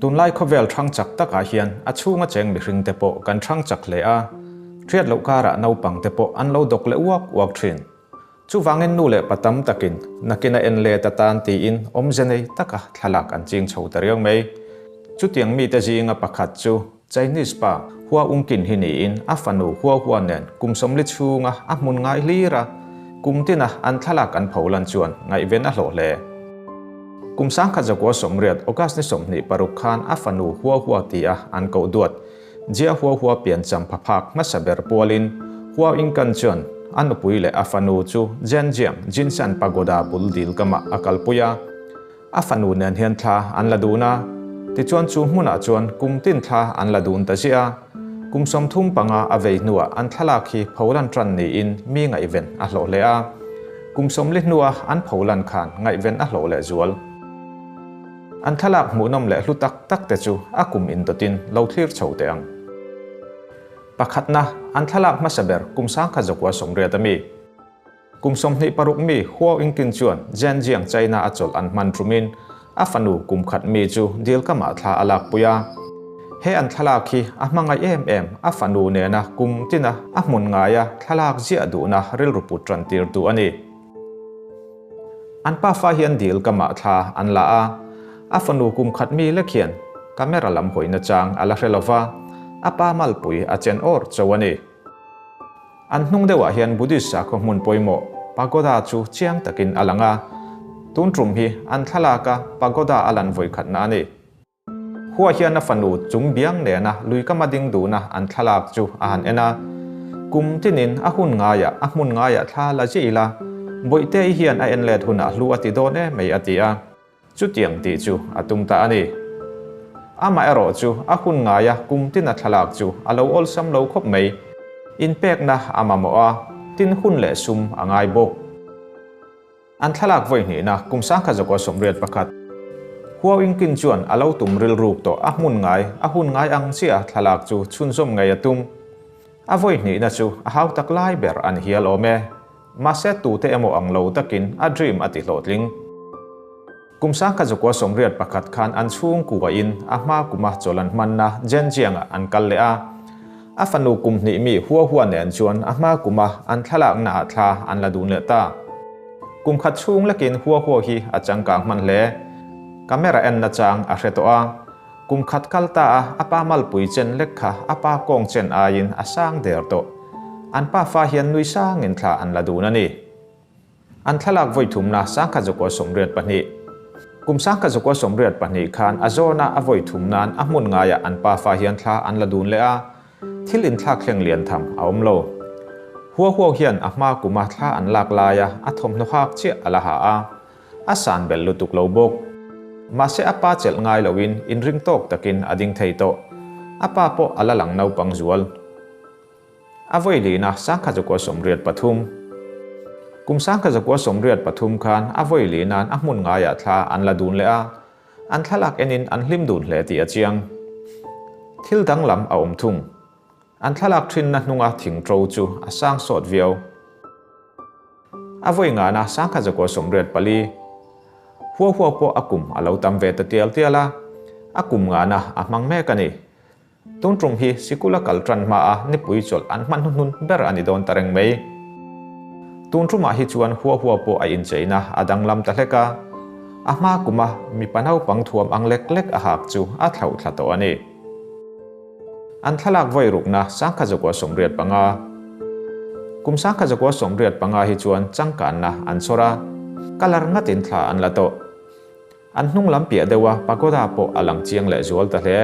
Tunlai khawvel hrang chak takah hian a chhunga cheng mihringte pawh kan hrang chak hle a, hriat loh karah naupangte pawh an lo dawk leh uak uak thin. Chuvangin nu leh pa tam takin nakin a en let atan tiin awmze nei taka thlalak an ching chho ta riau mai. Chutiang mite zinga pakhat chu Chinese pa Hua Ungkin hi niin a fanu Hua Hua nen kum 40 chhunga a hmun ngai hlir a, kum tina an thlalak an pholan chuan ngaihven a hlawh hle. Kum 1980 August ni 26 khan a fanu Hua Hua tia an koh duat Jia Hua Hua piancham phaphak hmasa ber pualin Hua Ingkan chuan a nupui leh a fanu chu Zhenjiang Jinshan Pagoda bul dil kamah a kalpui a. A fanu nen hian thla an la dun a, tichuan chu hmunah chuan kum tin thla an la dun ta ziah a. Kum 35 a vei hnuah an thlalak hi pholan tan niin mi ngaihven a hlawh hle a. Kum 40 hnua an pholan khan ngaihven a hlawh leh zual. An thlalak hmuhnawm leh hlu tak tak te chu a kum indawtin lo thlir chho teh ang. Pakhatna, an thlalak hmasa ber kum 1980 a mi. Kum 26 mi Huo Yingqin chuan Zhenjiang China a chawlh an hman thumin a fanu kum khat mi chu dil kamah thla a lakpui a. He an thlalak hi a hmangaih em em a fanu nena kum tina a hmun ngaia thlalak ziah duhna rilru put tan tir tu a ni. An pafa hian dil kamah thla an la a, a fanu kum khat mi lek hian camera lam hawina chang a la hre lova, a pa malpui a chen awr cho a ni. An hnung deuhah hian Buddhist sakhaw hmun pawimawh Pagoda chu chiang takin a lang a, tun tum hi an thlalaka Pagoda a lan vawikhatna a ni. Hua hian a fanu chung biang nena luikama ding duhna an thlalak chu a han en a, kum tinin a hun ngaiah a hmun ngaiah thla la ziah ila, Bawihte-i hian a en let hunah hlu a ti dawn em mai a ti a. Chutiang tih chu a tum ta a ni. Amaherawh chu a hun ngaia kum tina thlalak chu a lo awlsam lo khawp mai. Inpekna a mamawh a, tin hun leh sum a ngai bawk. An thlalak vawi hnihna kum 1981 Huau Ingkin chuan a lo tum rilruk tawh a hmun ngai, a hun ngai ang chiah thlalak chu chhunzawm ngei a tum. A vawi hnihna chu a hautak lai ber a ni hial awm e. Mahse tute emaw ang lo takin a dream a ti hlawhtling. Kum 1981 khan an chhungkua in a hma kuma chawlh an hmanna Zhenjiang-ah an kal leh a. A fanu kum hnih mi Hua Hua nen chuan a hma kuma an thlalakna ah thla an la dun leh ta. Kum khat chhung lekin Hua Hua hi a changkang hman hle. Camera enna chang a hre tawh a. Kum khat kal ta a, a pa malpui chen lek kha a pa kawng chen aiin a sang der tawh. An pa fa hian nui sangin thla an la dun a ni. An thlalak vawi thumna 1982. Kum 1982 khan a zawna a vawi thum nan a hmun ngaiah an pa fa hian thla an la dun leh a, thil inthlak thleng lian tham a awm lo. Hua huau hian a hma kuma thla an lak laia a thawmhnaw hak chiah a la ha a. A san belh lutuk lo bawk. Mahse a pa chelh ngai loin inring tawk takin a ding thei tawh. A pa pawh a la lang naupang zual. A vawi lina 1983. Kum 1983 khan a vawi li nan a hmun ngaiah thla an la dun leh a, an thlalak enin an hlim dun hle tih a chiang. Thil danglam a awm thung. An thlalak thinna hnunga thing ṭo chu a sang sawt viau. A vawi ngana 1984. Hua hua pawh a kum a lo tam ve ta tial tial a, a kum ngana a hmang mek a ni. Tun tum hi sikul a kal tan hma a nipui chawlh an hman hnuhnun ber a ni dawn ta reng mai. Tun tumah hi chuan hua hua pawh a incheina a danglam ta hlek a, a hma kuma mipa naupang thuam ang lek lek a hak chu a thlauh thla tawh a ni. An thlalak vawi rukna 1985. Kum 1985 hi chuan changkanna an chhawr a, colour ngatin thla an la tawh. An hnung lam piah deuh a pagoda pawh a lang chiang leh zual ta hle.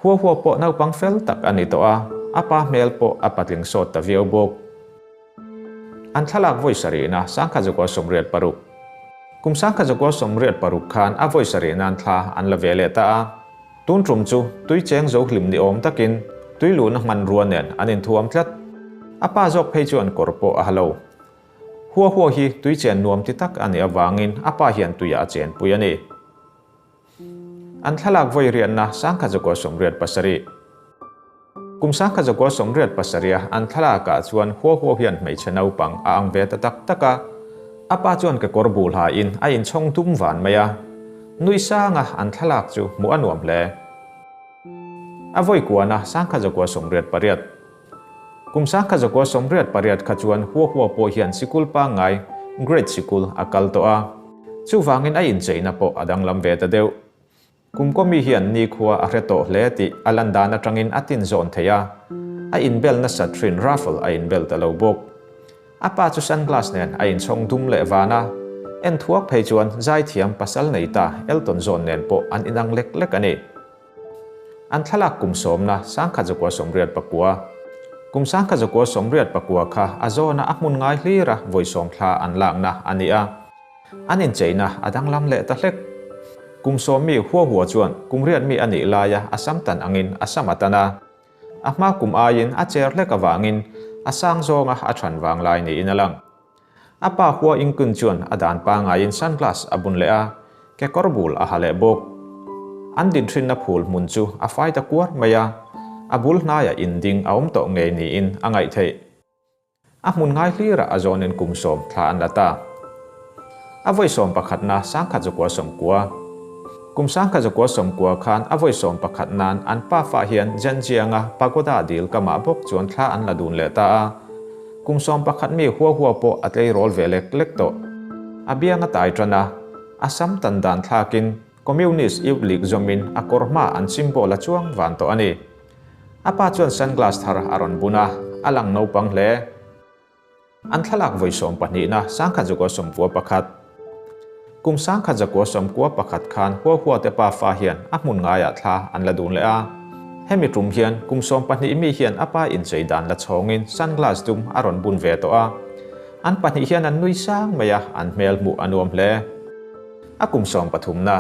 Hua hua pawh naupang fel tak a ni tawh a, a pa hmel pawh a patling sawt ta viau bawk. An thlalak vawi sarihna 1986. Kum 1986 khan a vawi sarihna'n thla an la ve leh ta a. Tun tum chu tui cheng zo hlim ni awm takin tui luhna hmanrua nen an inthuam tlat. A pa zawk phei chuan kawr pawh a ha lo. Hua hua hi tui chen nuam ti tak a nih avangin a pa hian tuiah a chenpui a ni. An thlalak vawi riahna 1987. Kum 1987 a an thlalakah chuan hua hua hian hmeichhe naupang a ang ve ta tak tak a. A pa chuan kekawr bul hain a inchhawng dum van mai a. Nui sanga an thlalak chu hmuh a nuam hle. A vawi kuana sangkhat zakua 88. Kum sangkhat zakua 88 kha chuan Hua Hua pawh hian sikul pangngai, grade sikul, a kal tawh a. Chuvangin a incheina pawh a danglam ve ta deuh. Kum kawmi hian nikhua a hre tawh hle tih a lan dan atangin a tin zawn thei a, a inbel nasat thin Raffle a inbel ta lo bawk. A pa chu sunglass nen a inchhawng dum leh van a, en thuak phei chuan zaithiam pasal nei ta Elton John nen pawh an inang lek lek a ni. An thlalak kum sawmna 1989. Kum 1989 kha a zawna a hmun ngai hlira vawi sawm thla an lakna a ni a. An incheina a danglam leh ta hlek. Kum sawm mi hua hua chuan kum riat mi a nih laia a sam tan angin a sam a tan a. A hma kum aiin a cher hlek avangin a sang zawnga a chhan vang lai niin a lang. A pa hua Ingkun chuan a dan pangaiin sunglass a bun leh a, kekawr bul a ha leh bawk. An dinhrinna phul hmun chu a fai ta kuar mai a, a bul hnaiah inding a awm tawh ngei niin a ngaih theih. A hmun ngai hlirah a zawnin kum sawm thla an la ta. A vawi sawm pakhatna 1990. Kum 1990 khan a vawi sawm pakhat nan an pafa hian Zhenjianga Pagoda dil kamah bawk chuan thla an la dun leh ta a. Kum sawm pakhat mi hua hua pawh a tleirawl ve lek lek tawh. A biang a tai tan a, a sam tan dan thlakin Communist Youth League zawmin a kawr hma an symbol a chuang van tawh a ni. A pa chuan sunglass thar a rawn bun a, a lang naupang hle. An thlalak vawi sawm pahnihna 1991. Kum 1991 khan Hua Hua te pafa hian a hmun ngaiah thla an la dun leh a. Hemi tum hian kum 12 mi hian a pa inchei dan la chhawngin sunglass dum a rawn bun ve tawh a. An pahnih hian an nui sang mai a, an hmel hmuh a nuam hle. A kum sawm pathumna.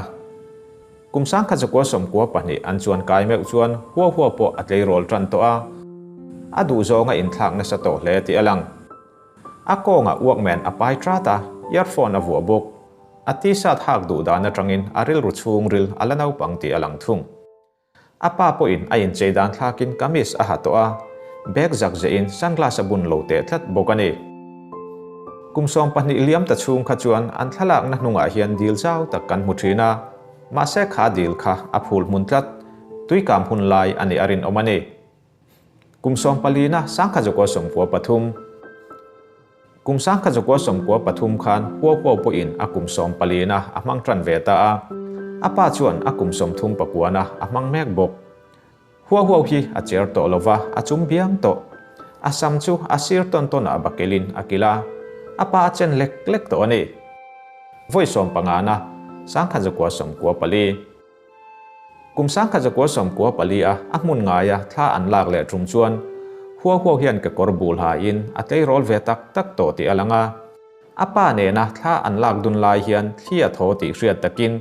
Kum 1992 an chuan kai meuh chuan hua hua pawh a tleirawl tan tawh a, a duhzawng a inthlak nasa tawh hle tih a lang. A kawngah Walkman a pai ṭat a, earphone a vuah bawk. A t-shirt hak duh dan aṭangin a rilru chhungril a la naupang tih a lang thung. A pa pawhin a inchei dan thlakin kamis a ha tawh a, bag zak zehin sunglass a bun lo teh tlat bawk a ni. Kum 12 liam ta chhung kha chuan an thlalakna hnungah hian dil zau tak kan hmu thin a, mahse kha dil kha a phul hmun tlat, tuikam hun lai a nih a rinawm a ni. Kum sawmpalina 1993. Kum 1993 khan Huo Huo pawhin a kum sawmpalina a hmang tan ve ta a, a pa chuan a kum sawmthum pakuana a hmang mek bawk. Hua huau hi a cher tawh lo va, a chum biang tawh. A sam chu a sir tawn tawn ah bakelin a kilh a, a pa a chen lek lek tawh a ni. Vawi sawm pangana, 1994. Kum 1994 a a hmun ngaia thla an lak leh tum chuan Hua huau hian kekawr bul hain a tleirawl ve tak tak tawh tih a lang a. A pa nena thla an lak dun lai hian thli a thaw tih hriat takin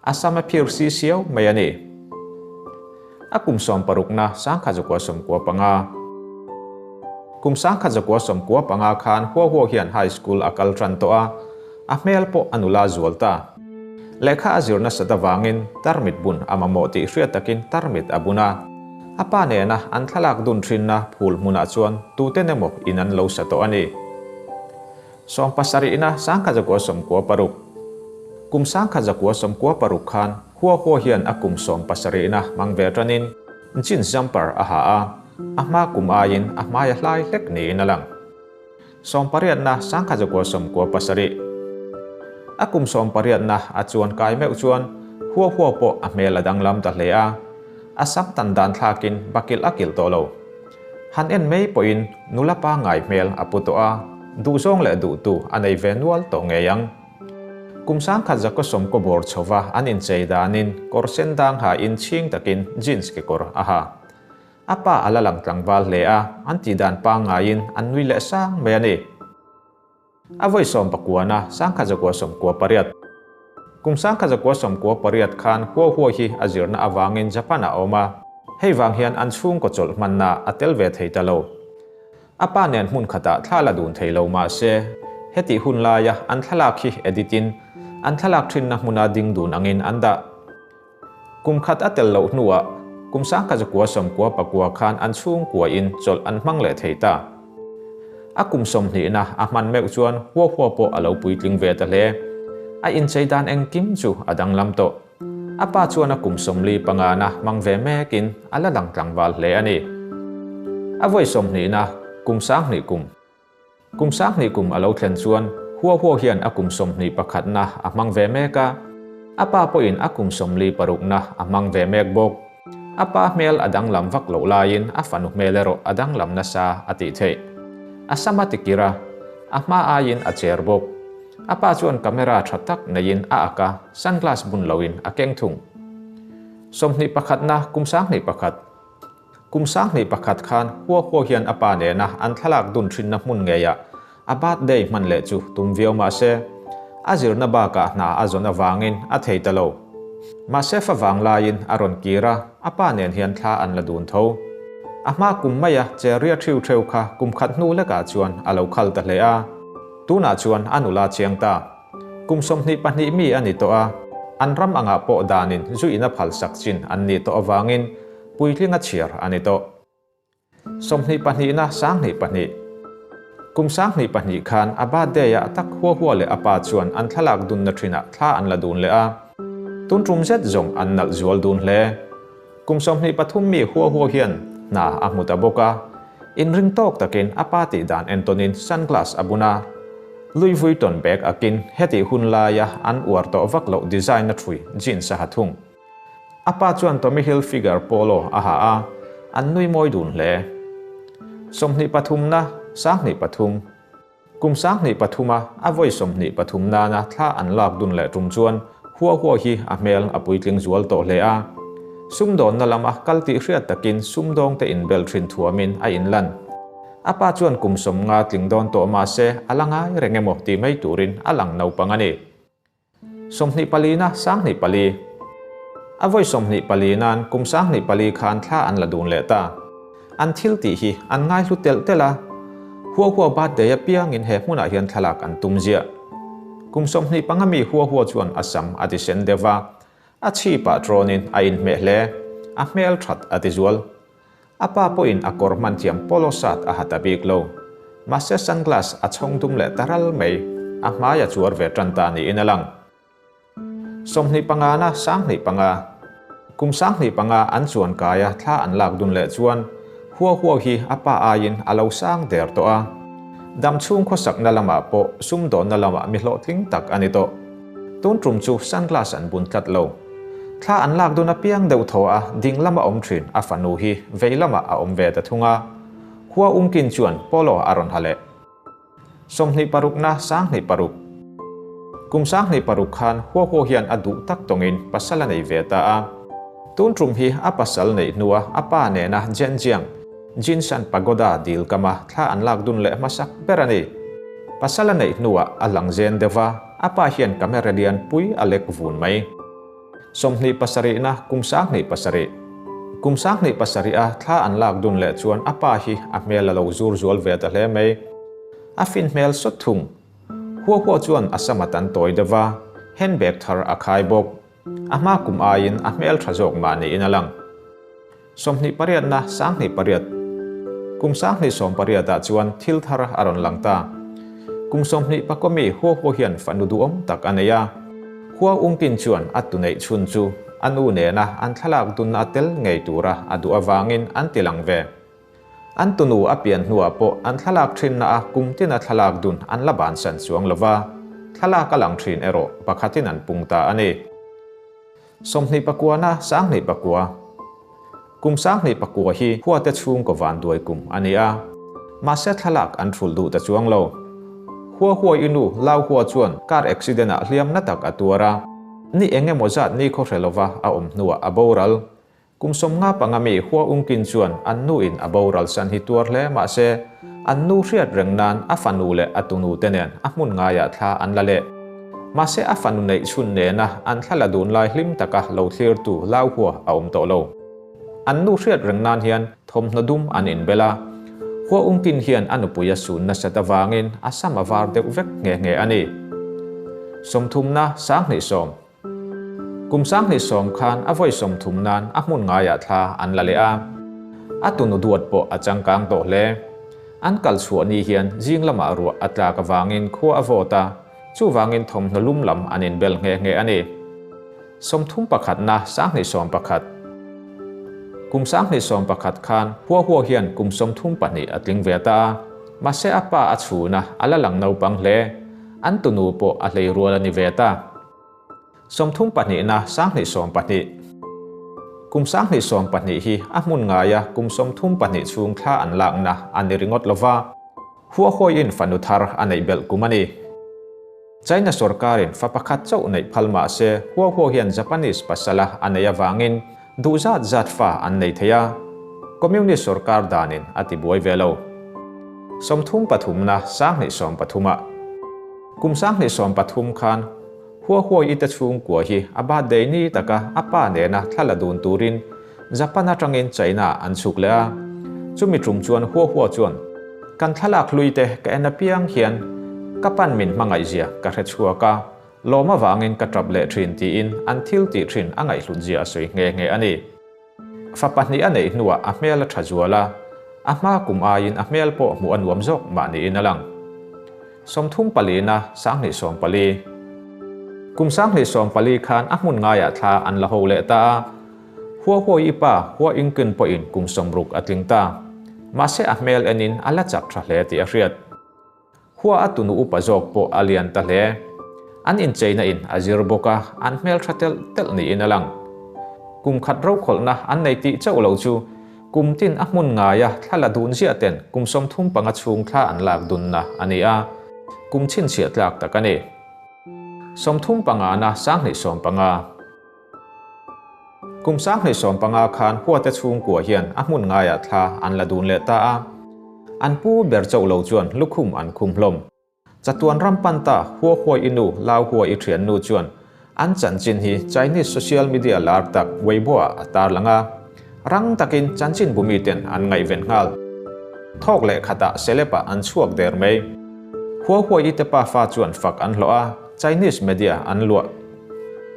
A sam a phir si siau mai a ni. A kum sawm parukna 1995. Kum 1995 khan Hua Hua hian high school a kal tan tawh a, a hmel pawh a nula zual ta. Lehkha a zir nasat avangin tarmit bun a mamawh tih hriat takin tarmit a bun a. A pa nena an thlalak dun thinna phul hmunah chuan tuten emaw in an lo sa tawh a ni. Sawm pasarihna 1996. Kum 1996 khan Hua Hua hian a kum sawm pasarihna hmang ve tanin jeans jumper a ha a, a hma kum aiin a hmai a hlai hlek niin a lang. Sawm pariatna 1997. A kum sawm pariatna a chuan kai meuh chuan Hua Hua pawh a hmel a danglam ta hle a, a sam tan dan thlakin bakilh a kilh tawh lo. Han en mai pawhin nula pangngai hmel a pu tawh a, duhzawng leh duhtu a nei ve nual tawh ngei ang. Kum sangkhat zakaw sawmkaw bawr chhova an inchei danin kawr sen dang hain chhing takin jeans kekawr a ha. A pa a la lang tlangval hle a, an tihdan pangngaiin an nui leh sang mai a ni. A vawi sawm pakuana 1998. Kum 1998 khan Hua Hua hi a zirna avangin Japan ah a awm a, hei vang hian an chhungkaw chawlh hmanna a tel ve thei ta lo. A pa nen hmun khatah thla la dun thei lo mah se, hetih hun laia an thlalak hi edit in an thlalak thinna hmuna ding dun angin an dah. Kum khat a tel loh hnuah kum 1999 khan an chhungkuain chawlh an hmang leh thei ta. A kum sawmhnihna a hman meuh chuan hua hua pawh a lo puitling ve ta hle. A inchei dan engkim chu a danglam tawh. A pa chuan a kum 45 na hmang ve mekin a la lang tlangval hle a ni. A vawi 20 na kum 2000 kum. Kum 2000 kum a lo thlen chuan Hua Hua hian a kum 21 na a hmang ve mek a, a pa pawhin a kum 46 na a hmang ve mek bawk. A pa hmel a danglam vak loh laiin a fanu hmel erawh a danglam nasa a tih theih. A sam a tikir a, a hma aiin a cher bawk. A pa chuan camera tha tak neiin a ak a, sunglass bun loin a keng thung. 21 na kum 2001. Kum 2001 khan Hua Hua hian a pa nena an thlalak dun thinna hmun ngeiah a birthday hman leh chu tum viau mah se, a zirna bakah hna a zawn avangin a thei ta lo. Mahse favang laiin a rawn kir a, a pa nen hian thla an la dun tho. A hma kum maia che ria theu theu kha kum khat hnu lekah chuan a lo khal ta hle a. Tunah chuan a nula chiang ta. Kum 22 mi a ni tawh a, an ram angah pawh danin zu ina phalsak chin an nih tawh avangin puitlinga chhiar a ni tawh. 22 na 2002. Kum 2002 khan a birthday ah tak Hua Hua leh a pa chuan an thlalak dunna thinah thla an la dun leh a. Tun tum zet zawng an nalh zual dun hle. Kum 23 mi Hua Hua hian hna a hmu ta bawk a. Inring tawk takin a pa tih dan entawnin sunglass a bun a. Louis Vuitton bag akin hetih hun laia an uar tawh vak loh design a thui jeans a ha thung. A pa chuan Tommy Hilfiger polo a ha a, an nui mawi dun hle. 23 na 23. Kum 23 a a vawi 23 nana thla an lak dun leh tum chuan Hua Hua hi a hmel a puitling zual tawh hle a. Sumdawnna lama kal tih hriat takin sumdawng te inbel thin thuamin a inlan. A pa chuan kum 50 tling dawn tawh mah se a la ngai reng emaw tih mai turin a lang naupang a ni. 24 na 24. A vawi 24 nan kum 24 khan thla an la dun leh ta. An thil tih hi an ngai hlu telh telh a. Hua Hua birthday a piangin he hmunah hian thlalak an tum ziah. Kum 25 mi Hua Hua chuan a sam a ti sen deuh va. A chhipah trawnin a inhmeh hle. A hmel that a ti zual. A pa pawhin a kawr hman thiam polo shirt a ha ta bik lo. Mahse sunglass a chhawng dum leh ta ral mai. A hmai a chuar ve tan ta niin a lang. 25 na 25. Kum 25 an chuan kai a thla an lak dun leh chuan Hua Hua hi a pa aiin a lo sang der tawh a. Dam chhung khawsakna lamah pawh sumdawnna lamah mi hlawhtling tak a ni tawh. Tun tum chu sunglass an bun tlat lo. Thla an lak dun apiang deuh thaw a ding lama awm thin a fanu hi vei lamah a awm ve ta thung a. Hua Ungkin chuan polo a rawn ha leh. 26 na 26. Kum 26 khan Hua Hua hian a duh tak tawngin pasal a nei ve ta a. Tun tum hi a pasal neih hnua a pa nena Zhenjiang, Jinshan Pagoda dil kama thla an lak dun leh hmasak ber a ni. Pasal a neih hnuah a lang zen deuh va, a pa hian camera lian pui a lek vun mai. 27 na kum 27. Kum 27 a thla an lak dun leh chuan a pa hi a hmel a lo zur zual ve ta hle mai. A fin hmel sawt thung. Hua Hua chuan a sam a tan tawi deuh va, handbag thar a khai bawk. A hma kum aiin a hmel tha zawk mah niin a lang. 28 na 28. Kum 2018 ah chuan thil thar a rawn lang ta. Kum 24 mi Hua Hua hian fanu duhawm tak a nei a. Hua Ungkin chuan a tu neih chhun chu a nu nena an thlalak dunna a tel ngei tura a duh avangin an ti lang ve. An tunu a pian hnuah pawh an thlalak thinna a kum tina thlalak dun an la bansan chuang lova, thlalak a lang thin erawh pakhatin an pung ta a ni. 29 na 29. Kum 29 hi Hua te chhungkaw vanduai kum a ni a. Mahse thlalak an thulh duh ta chuang lo. Hua Hua i nu Lau Hua chuan car accident ah hliam na tak a tuar a. Ni eng emaw zat ni khaw hre lova a awm hnuah a boral. Kum 55 mi Hua Ungkin chuan an nu in a boral san hi tuar hle mahse an nu hriat reng nan a fanu leh a tunu te nen a hmun ngaiah thla an la leh. Mahse a fanu neih chhun nena an thla la dun lai hlim taka lo thlirtu Lau Hua a awm tawh lo. An nu hriat reng nan hian thawmhnaw dum an inbel a. Hua Ungkin hian a nupui a sun nasat avangin a sam a var deuh vek nghe nghe a ni. 30 na 2010. Kum 2010 khan a vawi 30 nan a hmun ngaiah thla an la leh a. A tunu duat pawh a changkang tawh hle. An kal chhuah ni hian zing lamah ruah a tlak avangin khua a vawt a, chuvangin thawmhnaw lum lam an inbel nghe nghe a ni. 31 na 2011. Kum 2011 khan Hua Hua hian kum 32 a tling ve ta a, mahse a pa a chhun a, a la lang naupang hle. An tunu pawh a hlei rual a ni ve ta. 32 na 2012. Kum 2012 hi a hmun ngaia kum 32 chhung thla an lakna a ni ringawt lova, Hua Huaiin fanu thar a neih belh kum a ni. China sorkarin fa pakhat chauh neih phal mah se Hua Hua hian Japanese pasala a neih avangin duh zat zat fa an nei thei a, Communist sorkar danin a ti buai ve lo. 33 na 2013 ah Kum 2013 khan Hua Huai i te chhungkua hi a birthday ni taka a pa nena thla la dun turin Japan atangin China an chhuk leh a. Chumi tum chuan Hua Hua chuan, Kan thlalak hlui te ka en apiang hian ka pan min hmangaihzia ka hre chhuak a, lawm avangin ka tap leh thin tiin an thil tih thin a ngaihhlutzia a sawi nghe nghe a ni. Fa pahnih a neih hnuah a hmel a tha zual a, a hma kum aiin a hmel pawh hmuh a nuam zawk mah niin a lang. 34 na 2014. Kum 2014 khan a hmun ngaiah thla an la ho leh ta a, Hua Huai i pa Hua Ingkin pawhin kum 60 a tling ta. Mahse a hmel enin a la chak tha hle tih a hriat. Hua a tunu upa zawk pawh a lian ta hle. An incheina in a zir bawk a, an hmeltha telh telh niin a lang. Kum khat rokhawlhna an nei tih chauh lo chu kum tin a hmun ngaia thla la dun ziah ten kum 35 chhung thla an lak dunna a ni a, kum chhinchhiah tlak tak a ni. 35 na 2015. Kum 2015 khan Huate chhungkua hian a hmun ngaiah thla an la dun leh ta a. An pu ber chauh lo chuan lukhum an khum hlawm. Chatuan ram pan ta Hua Huai i nu Lau Hua i thian nu chuan an chanchin hi Chinese social media lar tak Weibo-ah a tarlang a. Rang takin chanchinbu miten an ngaihven nghal. Thawk leh khatah celeb-ah an chhuak der mai. Hua Huai i te pafa chuan fak an hlawh a, Chinese media an luah.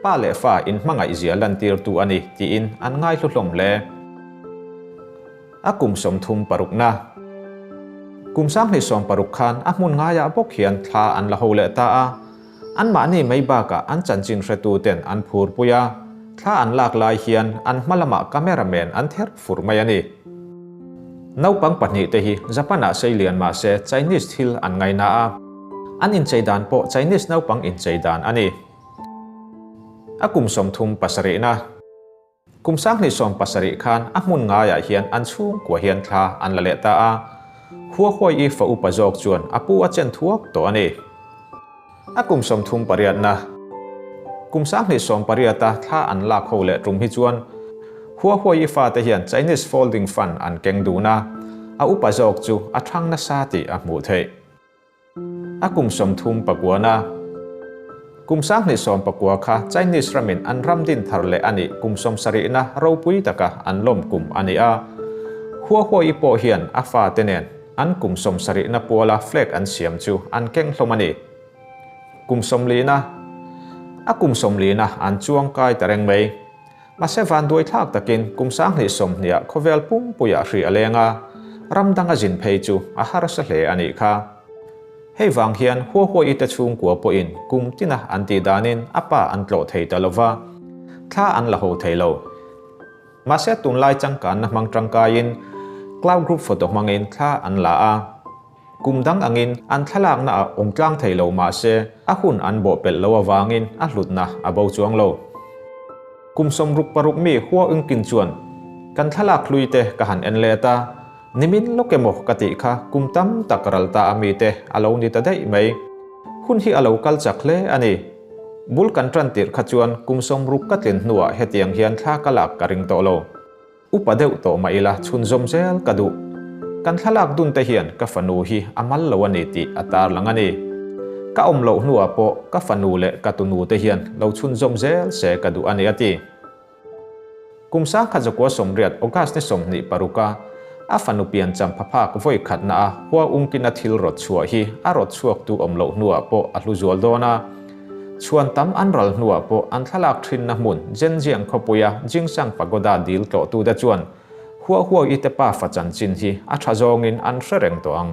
Pa leh fa inhmangaihzia lantirtu a ni tiin an ngaihlu hlawm hle. A kum 36 na. Kum 2016 khan a hmun ngaiah bawk hian thla an la ho leh ta a. Anmahni mai bakah an chanchin hretuten an phurpui a, thla an lak lai hian an hma lamah cameraman an ther fur mai a ni. Naupang pahnih te hi Japan-ah sei lian mah se Chinese thil an ngaina a, an inchei dan pawh Chinese naupang inchei dan a ni. A kum 37 na. Kum 2017 khan a hmun ngaiah hian an chhungkua hian thla an la leh ta a, Hua Huai i fa upa zawk chuan a pu a chen thuak tawh a ni. A kum 38 na. Kum 2018 a thla an lak ho leh tum hi chuan Hua Huai i fate hian Chinese folding fan an keng dun a, a upa zawk chu a thang nasa tih a hmuh theih. A kum 39 na. Kum 2019 kha Chinese ramin an ram din thar leh a nih kum 70 na ropui taka an lawm kum a ni a. Hua Huai i pawh hian a fate nen an kum 70 na puala flag an siam chu an keng hlawm a ni. Kum 40 na. A kum 40 na an chuang kai ta reng mai. Mahse vanduai thlak takin kum 2020 ah khawvel pumpuiah hri a leng a, ram danga zin phei chu a harsa hle a nih kha. Hei vang hian Hua Huai i te chhungkua pawhin kum tina an tih danin a pa an tlawh thei ta lova, thla an la ho thei lo. Mahse tunlai changkanna hmang tangkaiin Cloud Group photo hmangin thla an la a. Kum dang angin an thlalakna ah awm tlang thei lo mah se a hun an bawh pelh lo avangin a hlutna a bo chuang lo. Kum 66 mi Hua Yngkin chuan, Kan thlalak hlui te ka han en let a, nimin lawk emaw ka tih kha kum tam tak ral ta a mi te a lo ni ta daih mai. Hun hi a lo kal chak hle a ni. Bul kan tan tirh kha chuan kum 60 ka tlin hnuah hetiang hian thla ka lak ka ring tawh lo. Upa deuh tawh mah ila chhunzawm zel ka duh. Kan thlalak dun te hian ka fanu hi a mal lo a ni tih a tarlang a ni. Ka awm loh hnuah pawh ka fanu leh ka tunu te hian lo chhunzawm zel se ka duh a ni a ti. Kum 1980 August ni 26 a a fanu pian champhaphak vawi khatna a Hua Ungkina thil rawt chhuah hi a rawt chhuaktu awm loh hnuah pawh a hlu zual dawn a. Chhuan tam an ral hnuah pawh an thlalak thinna hmun Zhenjiang khawpuia Jingsang Pagoda dil tlawhtute chuan Hua Huai i te pafa chanchin hi a tha zawngin an hre reng tawh ang.